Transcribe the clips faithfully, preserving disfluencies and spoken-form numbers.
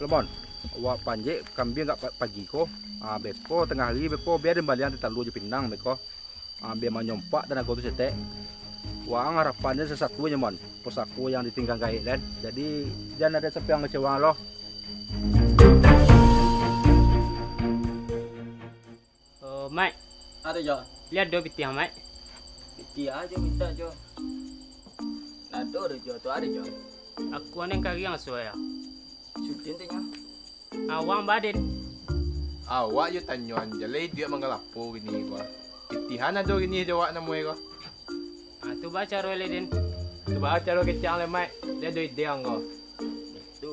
Lemon, wak panjek kambia agak pa-, pagi ko. Ah, beko tangah ari, beko bia den balian teh talua jo pinang beko. Ah, bia manyompak tanago tu saketek. Wak ang harapan den sasatu nyo, Mon. Pusako yang ditinggang gaek den. Jadi, jan ado sampai ang kecewa lo. Oh, Maik. Ado, Jo. Liek do pitih, Maik. Pitih ajo mintak, Jo. Nado do, Jo, tu ado, Jo. Aku aneng kariang suai, ah. Sudin tu nyo. Awang baden. Awak yo tanyoan jaleh iduik manggalapo gini ko. Pitihan ado gini jo awak namuai ko. Ah, tu baca roe le, Den. Tu baca roe kecang le, Maik. Dia ado ide ang ko. Tu,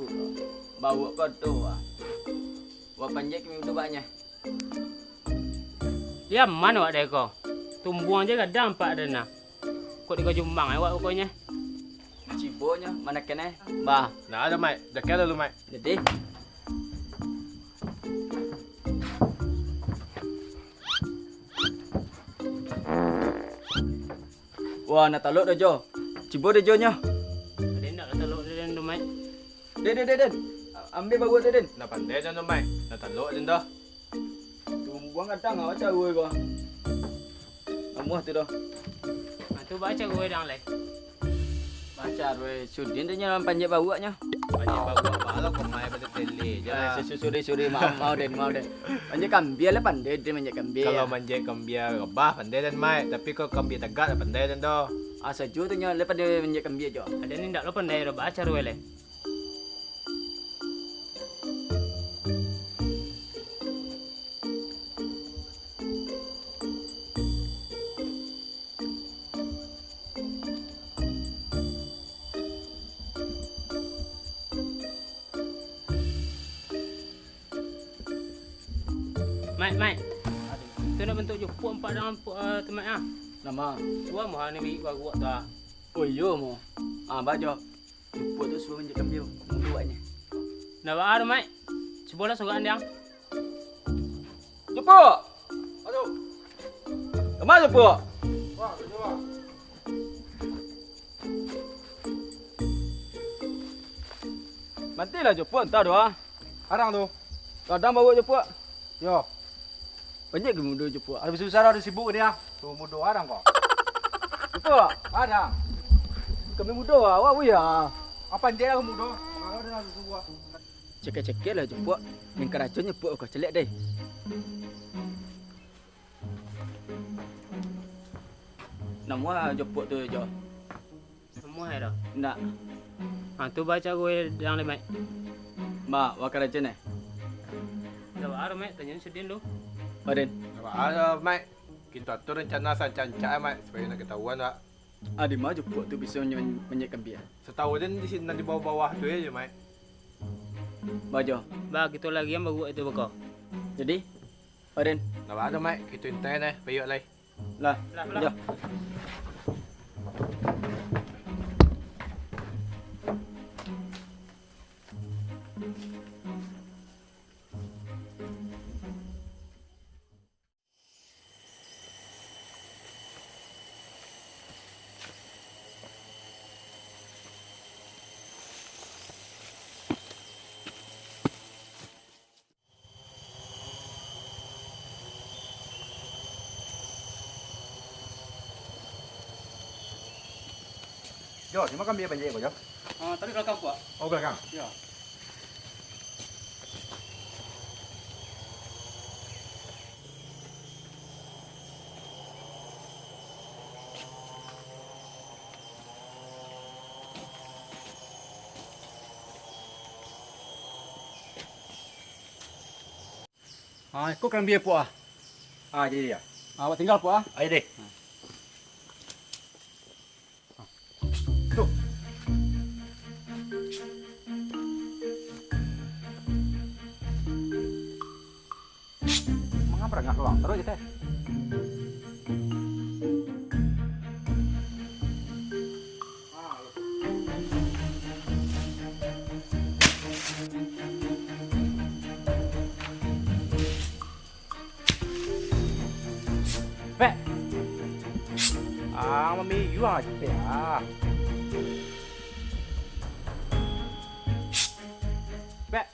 bau ko tu, ah. Wak panjek kami dulu baknyo. Liaman awak dai ko. Tumbuang je gadang ampak dana. Kok dikau jumbang ai awak pokoknyo. Cibonyo, mana kene? Bah. Nah, ado, Maik. Jakai lalu, Maik. Jadi. Wah, nak talok dah, Jo. Cibo dah, Jo, nyo. Ado ndak lah talok dah, Den, tu, Maik. Den, Den, Den, Den. Ambiak baruak tu, Den. Nak pandai jan tu, Maik. Nak talok jan dah. Tumbuang gadang awak caro ko. Namuah tu doh. Ah, tu baca gue dang lai. Baca gue Sudin tu nyo panjek baruaknyo. Panjek baruak apo lah kau main pada tele je lah. Susuri-suri, maaf, maaf, Den, maaf, Den. Panjek kambia lah pandai, Den, manjek kambia. Kalau manjek kambia rabah pandai, Den, Maik. Tapi kau kambia tagak lah pandai, Den, doh. Ah, sajo tu nyo lah pandai manjek kambia jo. Ado ni ndak lo pandai doh, baca gue lai. Maik, Maik. Tu nak bantuak jupuak ampak dang ampak, eh, tu, Maik, ah. Nama? Tu ah, muha ni bik baruak tu, ah. Oh, iyo, mo. Ah, bajo. Jupuak tu suruah manjek kambia mudo awaknyo. Ndak baa doh, Maik. Cubolah surang diang. Jupuak! Aduh. Kama Jupuak? Wah, Jupuak. Mantilah Jupuak antah doh, ah. Arang tu. Gadang baruak Jupuak. Yo. Banyak ge mudo Jupuak. Ado bisusaha, ado sibuk dia. Tu mudo arang ko. Jupuak. Arang. Kami mudo, awak buya. Apo je aku mudo? Kalau ado susu buah. Cekek-cekek lah Jupuak. Ning karajo Jupuak ko caliak deh. Namuah Jupuak tu, Jo? Namuah doh? Ndak. Ha, tu baca gue dang lai, Maik. Ba, wak karajo neh. Ndak baa, Maik, tanyo Sudin dulu. Ba, Den. Ndak baa, Maik. Kito atur rencana sarancak-rancak, Maik, supayo ndak ketahuan, Maik. Adi ma Jupuak tu biso manyo-, manjek kambia? Satahu den di sinan di bawah-bawah tu ajo, Maik. Ba, Jo. Ba, kito lagi yang baruak itu beko. Jadi, Ba, Den. Ndak baa, Maik. Kito intai neh, payuak lai. Lah. Lah, lah. Jo. Jo, di ma kambia banjir ko, Jo? Ah, tadi belakang, Pak. Oh, belakang? Ya. Ah, iko kambia Puak ah. Ah, jadi ya. Ah, awak tinggal Puak ah. Ayo deh. Tuh. Mangapa rangah luang terus kita? Pek. Ah, mamiyuang aja pek ah. Pek.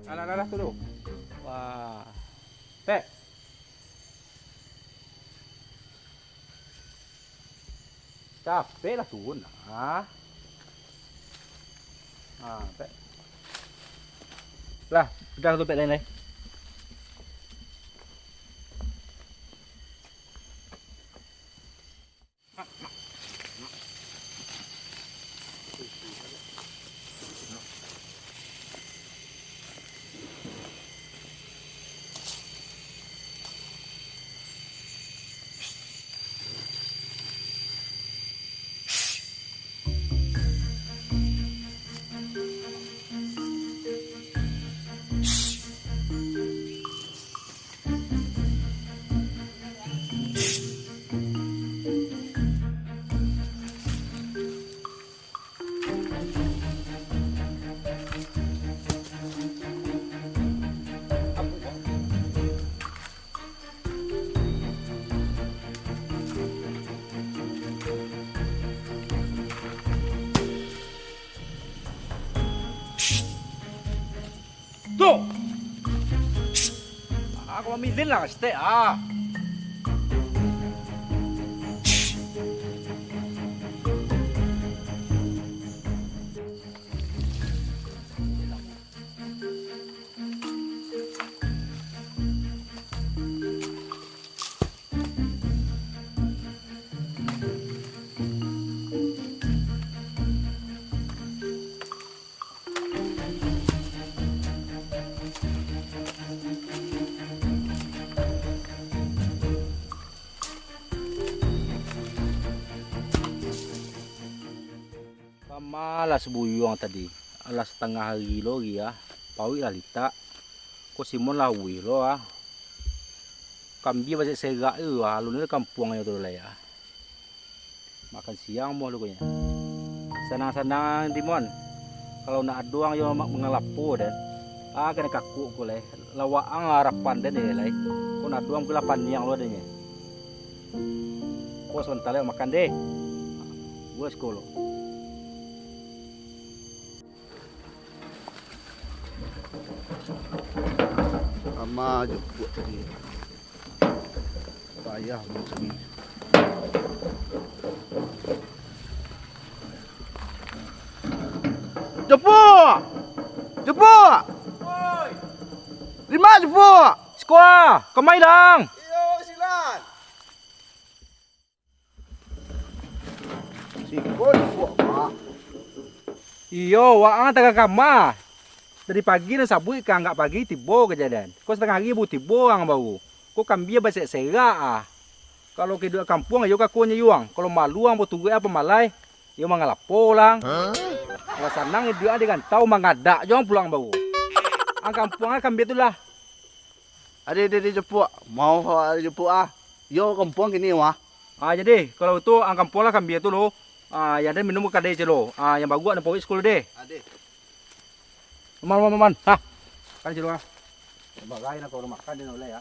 Alah, alah, alah, tu, tu. Wah. Pek. Capek lah turun lah. Ah, Pek. Lah, udah tu, Pek, lain lai. Tu! Ah, kau mamilin lah, stek, ah. Pamalas buyuang tadi, alah satangah ari lo ri ah, paruik lah litak. Ko Simon lah auih lo ah. Kambia basek serak tu ah, alun ado kampuangnyo tu lai ah. Makan siang mo lukonyo. Sanang-sanang Dimon. Kalau nak aduang yo ma-, mangalapo den. Ah, kanai kakuak ko lai. Lah waang lah arapan den lai. Ko nak aduang ko lah paniang lo den. Ko sabanta lai makan deh. Buas ko lo. Ama jo puak tadi. Payah mancari. Jopuk! Jopuk! Oi! Di ma Jopuk? Sikola, kamari dang. Iyo, silan. Siko Jopuk, Mak. Iyo, waang tagak kama. Dari pagi nan sabuik ka agak pagi tibo kajadian. Ko satangah ari baru tibo ang baru. Ko kambia basek serak ah. Kalau ka iduik kampuang, iyo kakonyo yuang. Kalau malu ang baturuik ah pamalai, iyo mangalapo lang. Lah sanang iduik ang di rantau, mangadak jo ang pulang baru. Ang kampuang ah kambia tu lah. Ade, ade, ade, Jopuk. Mau awak Jopuk ah. Iyo kampuang kini wah. Ah, jadi, kalau tu, ang kampuang lah kambia tu lo. Ah, yang ado minum ka kadai celo. Ah, yang baguak nan paruik sikola deh. Ade. Aman, aman, aman. Hah. Kan celo ah. Bagai nak kalau makan dia nak boleh ya.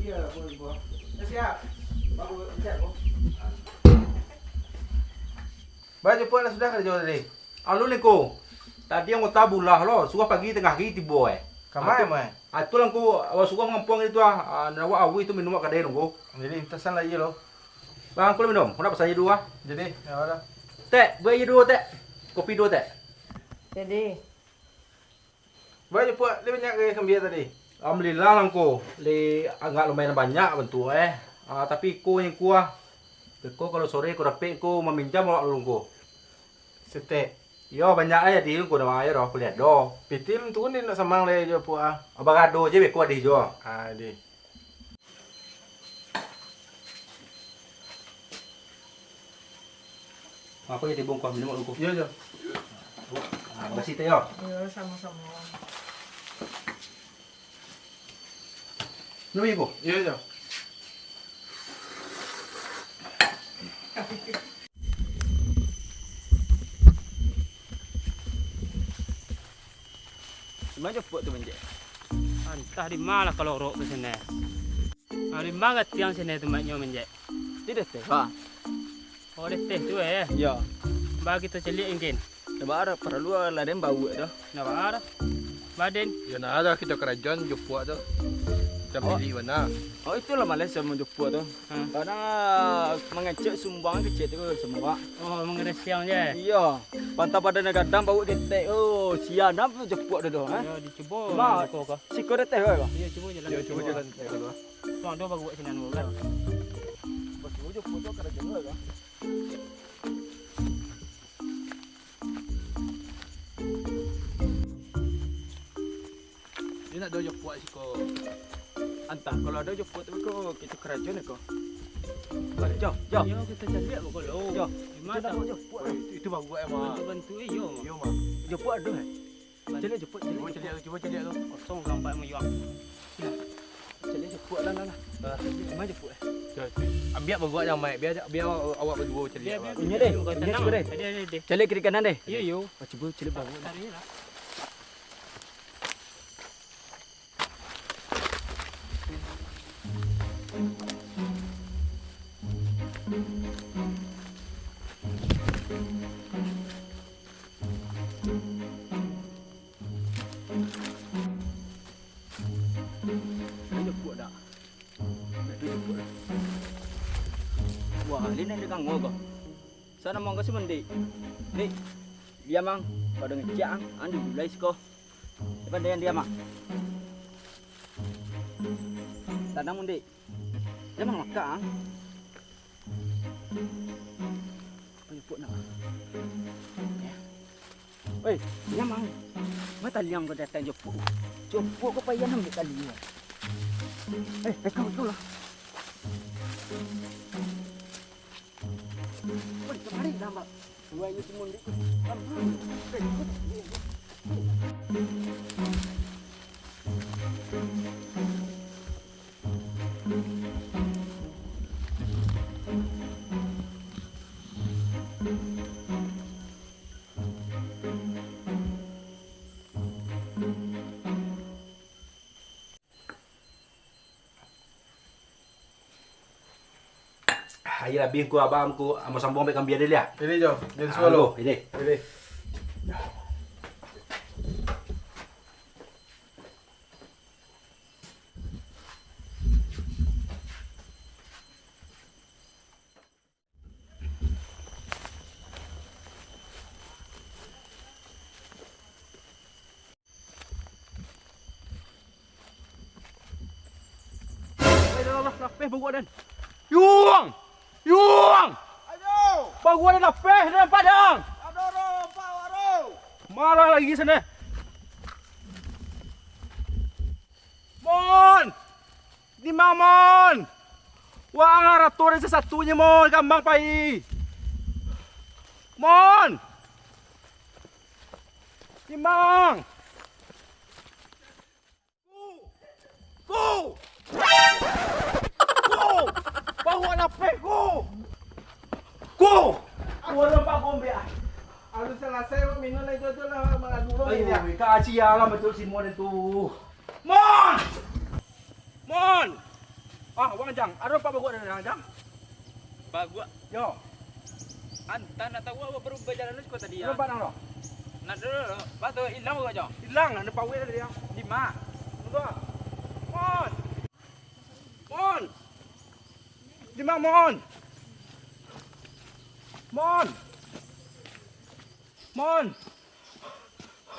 Siap. Baru siap, Bang. Baju pulang sudah karajo tadi. Alun, Ko. Tadi anggota bulah lo, suruah pagi tangah hari tibo, eh. Ka ma, Mak? Ah, tu lah, Ko, awak suruah mangampuang itu, ah. Ah, nan awak awi tu minum awak kadai, Ko. Jadi, pesan lah, iyo lo. Bang, Ko minum. Ko nak pesan aja dulu, ah. Jadi, yo lah. Tek, buek aja dulu, Tek. Kopi dulu, Tek. Jadi. Baa, Jupuak, lai banyak ka kambia tadi? Alhamdulillah lah, Ko. Lai agak lumayan banyak bantuak, eh. Ah, tapi ko yang kuah. Beko kalau sore ko dapek ko maminjam awak dulu, Ko. Saketek. Yo, banyak ai jadi, Ko, dah ayo doh, kuliah doh. Pitih alun turun di nak samang lai, Jupuak, ah. Abang ado je beko adi jo. Ah, di. Apo jadi bungkuah minum, Ko? Iyo, Jo. Ah, makasih, Teh, yo. Iyo, samo-samo. Minum, Ko? Iyo, Jo. Di ma Jupuak tu, Manjek? Antah di ma lah ka lorok tu, Seneh. Ah, di ma gatiang Seneh tu, Mak, nyo, Manjek? Di deteh, ha. Oh, deteh tu, eh? Iyo. Baa kito caliak, Ingkin. Ndak baa, paralu lah den bauak tu. Ndak baa. Baa den. Yo, nah, ado kito karajoan Jupuak tu. Macam pilih bana. Oh, itulah maleh samo Jupuak tu. Ha. Kadang, ah, mangecek sumbang kecek tu samo awak. Oh, mangarasiang je. Iyo. Pantang pado nan gadang bauak ketek. Oh, sia nan tu Jupuak tu doh, eh. Yo, dicubo. Cuma, siko deteh, weh, Bang. Iyo, cubo jalan. Yo, cubo jalan deteh dulu, ah. Tu ado bauak sinan dulu, kan. Bos, cubo Jupuak tu karajoan dulu, kan. Di nak ado Jupuak siko. Antah, kalau ado Jupuak tu ko, kito karajoan ko. Oi, Jo, Jo. Iyo, kito caliak ko lo. Jo. Di ma tu? Oi, itu, itu bauak, eh, Mak. Bantu-bantu, eh, iyo, Mak. Iyo, Mak. Jupuak ado, eh? Caliak Jupuak, caliak. Cubo caliak tu, cubo caliak tu. Kosong sampaiak mayuang. Yo. Caliak Jupuak lah, lah, lah. Ah. Di ma Jupuak, eh? Yo, ambiak bauak jan, Mak. Bia, bia awak, awak baduo caliak. Bia, bia, bia. Inyo deh, inyo cubo deh. Ado, ado, ado. Caliak kiri kanan deh. Iyo, iyo. Ah, cubo caliak bauak. Cari lah. Ado Jupuak dak? Ado Jupuak dak? Wah, lai nan di kango ko. Sa namo ko si Mandik. Dik, diam ang, pado ngecek ang, ang di gulai siko. Depan diam, diam ang. Tanang, Mandik. Jan mangakak ang. Ayo, Puk, nak. Oi, diam ang. Ma taliang ko datang Jupuak. Jupuak ko payah ambiak tali ko. Eh, eh, kau, kau lah. Oi, kamari lah, Mbak. Dua inyo si Mandik. Ampun. Eh, ikut. Ayo labiah ko, abang ko, ambo sambuang bek kambia dulu, ya. Ini, Jo. Ini. Ah, sualo. Ini. Ini. Ayo, lah, lah, lapeh bauak den. Yuang! Yuang! Ayo! Bauak den lapeh, den padang! Aduh, aduh, Pak, aduh! Malah lagi sana. Mon! Di ma, Mon? Wah, harato den sasatunya, Mon, kambang pai. Mon! Di ma? Ko! Ko! Ko! Bauak lapeh ko! Ko! Ko nampak ko ambiak. Alun salasai, minum lai tu, tu lah, mangadu lo. Ayo, ini. Ka sia lah macam si Mon tu. Mon! Mon! Ah, wang Jang, ado nampak baguak dari Jang? Baguak? Yo. Antah nak tahu awak baru bajalan siko tadi, yo. Nampak nang lo? Nak dulu, lo. Pas tu, ilang baguak, Jo. Ilang, nampak awak tadi, yo. Di ma? Tunggu. Mon! Mon! Di ma, Mon? Mon! Mon!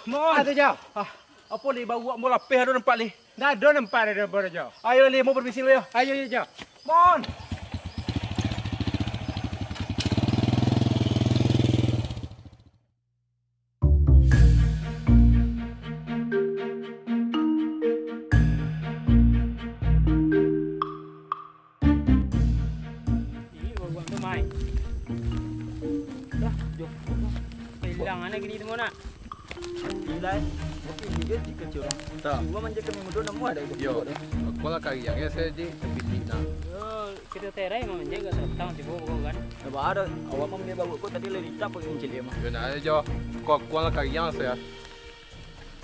Mon! Ah, tu, Jo. Ah, apo, Li, baguak mo lapeh ado nampak, Li? Ndak ado nampak ado, Jo. Ayo, Li, mo permisi lu, yo. Ayo, yo, Jo. Mon! Ih, baguak tu, Mai. Dah, jo. Ilang ane gini tu, nak. Ilai, tapi ini dia di kecil. Tak. Cuma manja kami mudo nemu ada. Yo, aku lah kari yang ya saya di sepitik nah. Yo, kita terai mah manja gak sotang tibo kan. Coba ada, awak mah manja baguak ko tadi lah dicap pakai cilik mah. Yo, nah, Jo. Kok aku lah kari yang saya.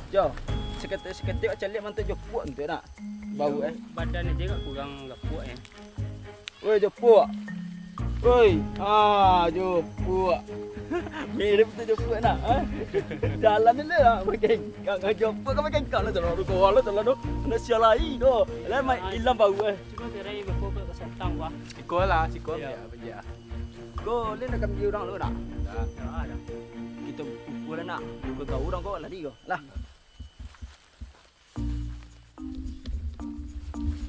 Jo, seketek-seketek caliak mantap jo puak tu nak. Bau, eh. Badan aja agak kurang gapuak, eh. Woi, jo puak. Woi, ah, jo puak. Mirip tu jo puak nak, ha? Jalan ni lah, makin kau jo puak kau makin kau lah, jalan tu, kau lah, jalan tu. Nak sial lai tu. Lah, mai ilang bau, eh. Cuba terai beko ke sotang, wah. Siko lah, siko. Iya. Ya, ya. Ko, ni nak kami urang lu nak? Dah. Dah, dah. Kita pukul nak. Kau tahu urang kau lari kau. Lah.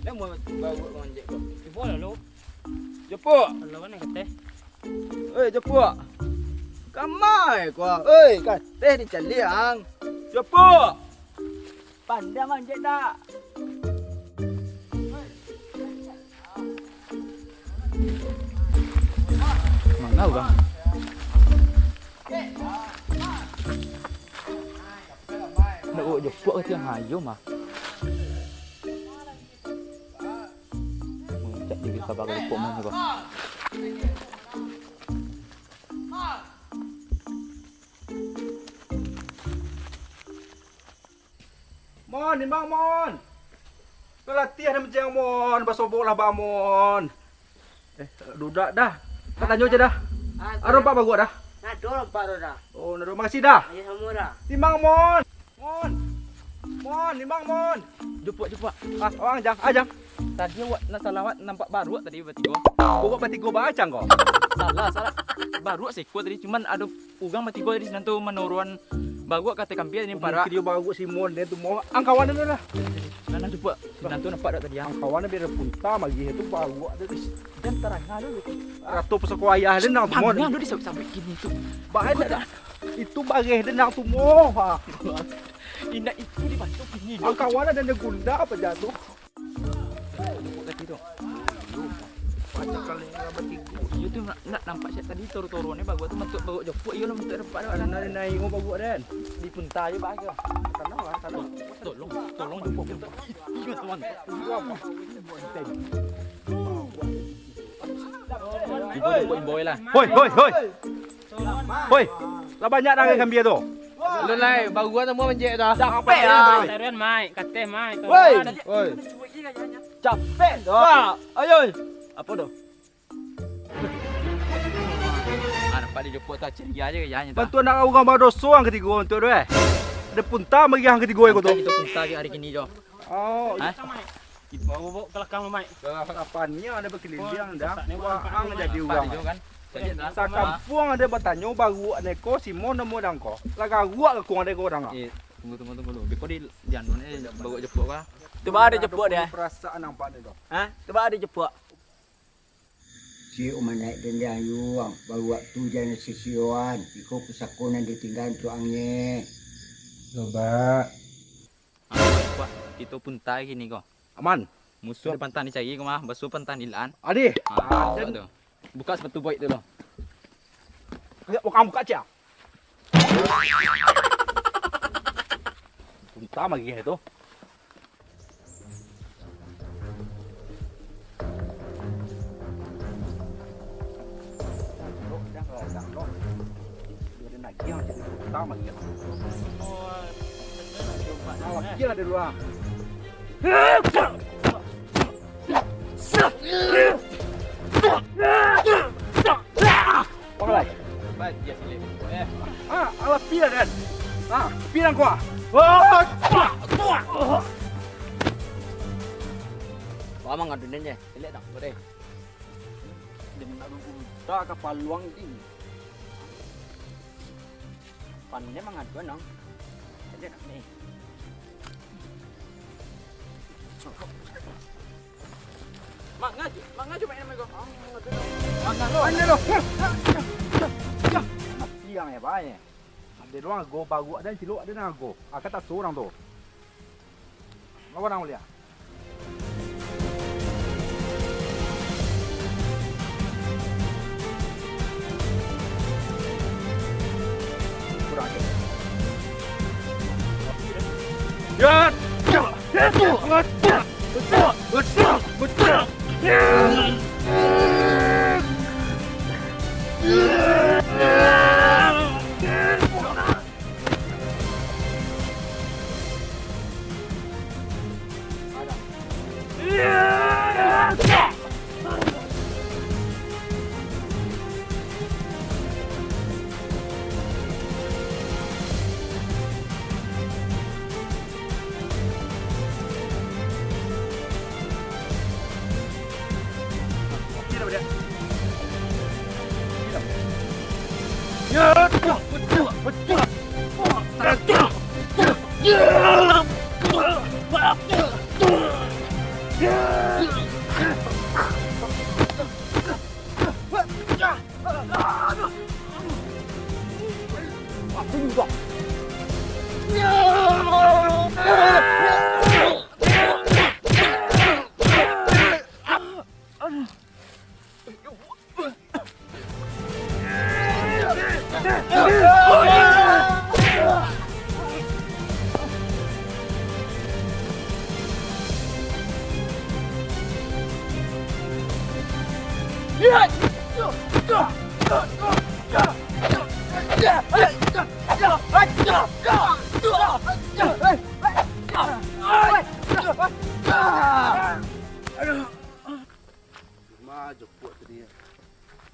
Nak mau bawa manjek kau. Cuba lah lu. Jepuk. Kalau mana kata? Oi, jepuk. Kamai kau. Oi, kateh dicaliak ang. Jepuk. Pandai manjek tak? Mana urang? Nak bawa jopok ka tiang ayo mah. Mancak diri sabar ka jopok mah ni, bah. Mon, Imang, Mon. Lah latiah dah mancang, Mon. Basobok lah, Bang, Mon. Eh, dudak dah. Ka tanyo je dah. Ah, ado nampak baguak dah? Nado nampak tu dah. Oh, nado. Makasih dah. Ayo, samo dah. Imang, Mon. Mon. Mon, Imang, Mon. Jopok, jopok. Ah, awak, Jang. Ah, Jang. Tadi awak nak salah, awak nampak baruak tadi batigo. Baruak batigo bacang ko. Salah, salah. Baruak siko tadi, cuman ado urang batigo tadi sinan tu manuruan baruak ka ateh kampia tadi, parak. Mungkin dio baruak si Mon dia tu, Mon. Ang kawan dia lah. Nah, nah, cubo. Sinan tu nampak dak tadi, ah? Ang kawan dia biar punta magih tu baruak dia tu. Dan tarang dulu tu. Rato pusako ayah dia nang tu, Mon. Panggang dulu disabik-sabik kini tu. Bahaya dah. Itu bareh dia nang tu, Mon. Ha. Indak itu dibantu kini. Ang kawan ada dia gunda apa jatuh. Tadi tu. Macam kali yang batigo. Iyo tu nak, nak nampak siap tadi toro-toro ni baguak tu mantuak baguak jopok, iyo lah mantuak nampak dah. Nah, naik mau baguak dan. Di punta aja bah. Tanah lah, tanah. Tolong, tolong jopok punta. Iyo, teman. Imbau, imbau, imbau lah. Hoi, hoi, hoi. Hoi, lah banyak dah kambia tu. Lu lai, baru gua temu manjek dah. Capek ah. Taruhan, Mai. Kateh, Mai. Woi. Woi. Capek tu. Wah, ayo. Apa tu? Ah, nampak di jopok tu ceria aja gayanya tu. Bantu anak urang badoso ang katigo bantu tu, eh. Ada punta meriah ang katigo aku tu. Kita punta hari kini jo. Oh. Hah? Bawa, bawa ke belakang lu, Mai. Harapannya ada berkeliling dah. Wah, ang jadi urang. Kan? Sakampung ada bertanyo baruak neko si Mon namo dang ko. Lah garuak ka kuang dek urang. Eh, tunggu, tunggu, tunggu lu. Beko di, di anu ni, baruak jepuk kah? Coba ada jepuk dia. Perasaan nampak ni tu. Hah? Coba ada jepuk. Ciek umanaik den di ayuang, baru waktu jan sisioan, iko pusako nan ditinggaan tuangnye. Lobak. Ah, Pak, kito punta kini ko. Aman. Musuah pantang dicari ko mah, basuo pantang dilaan. Adih. Ah, tu. Buka sepatu boy tu lo. Ayo, buka, buka, Cia. Punta lagi itu. Yang kuat. Wah, kuat, kuat. Wah, mang adu nene. Elek tak? Boleh. Dengan adu kuda ka paluang ini. Pandai mangadu, nang. Elek tak ni? Mangaju, mangaju main main ko. Ah, mangaju. Mangaju. Mangaju. Siang ya, Pak, ya. Ada doang go baruak dan cilok ada nang go. Aka tak sorang tu. Lawan nang uliah. Kurang ajar. Ya, ya, ya, ya, ya, ya, ya, ya. Aduh. Cuma jopuak tadi, yo.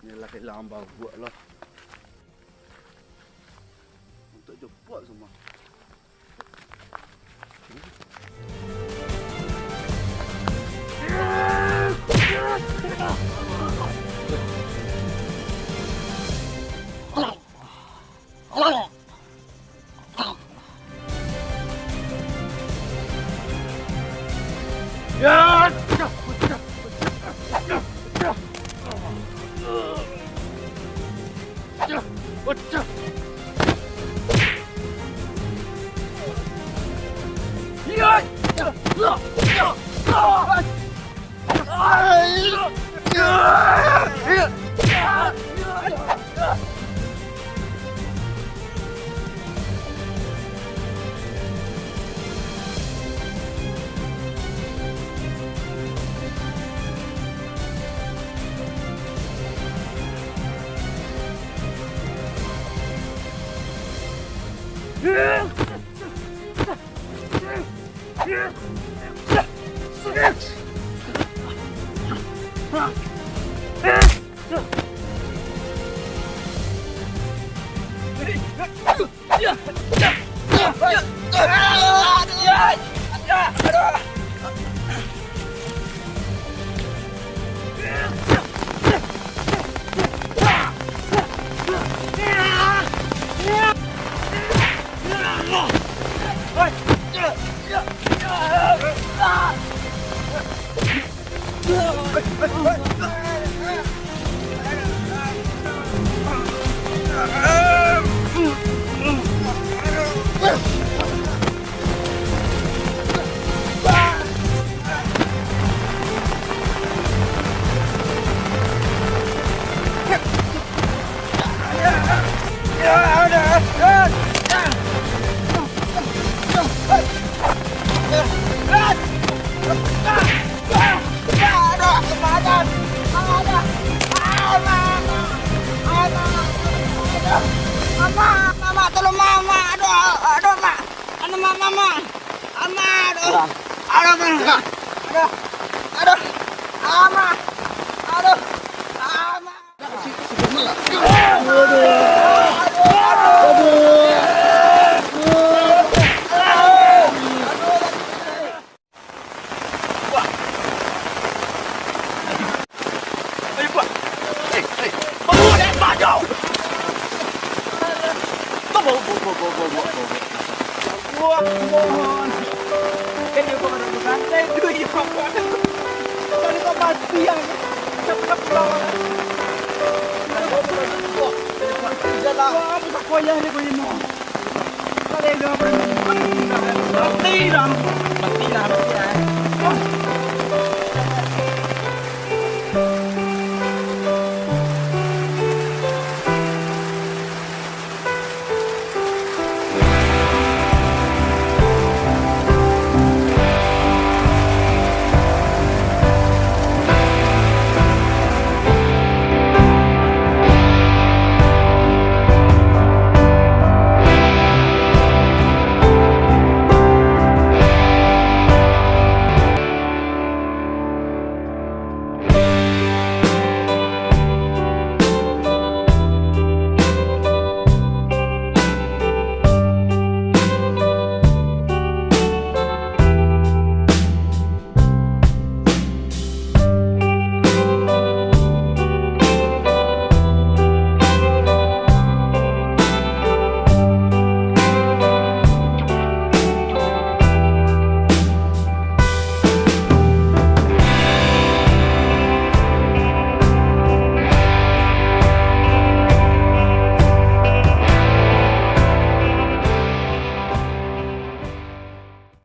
Ni lah hilang baruak lah. Untuak jopuak semua. Amak, amak, tolong, Mak, Mak. Aduh, aduh, Mak. Aduh, Mak, Mak, Mak. Amak, aduh. Aduh, Mak. Aduh. Aduh. Amak. Aduh. Amak. Aduh. Aduh. Aduh, iya, Pak. Tadi kau mati, ya. Siapa nak pulang, ah? Wah, apa tak koyak ni kau ini? Mati lah. Mati lah, mati lah.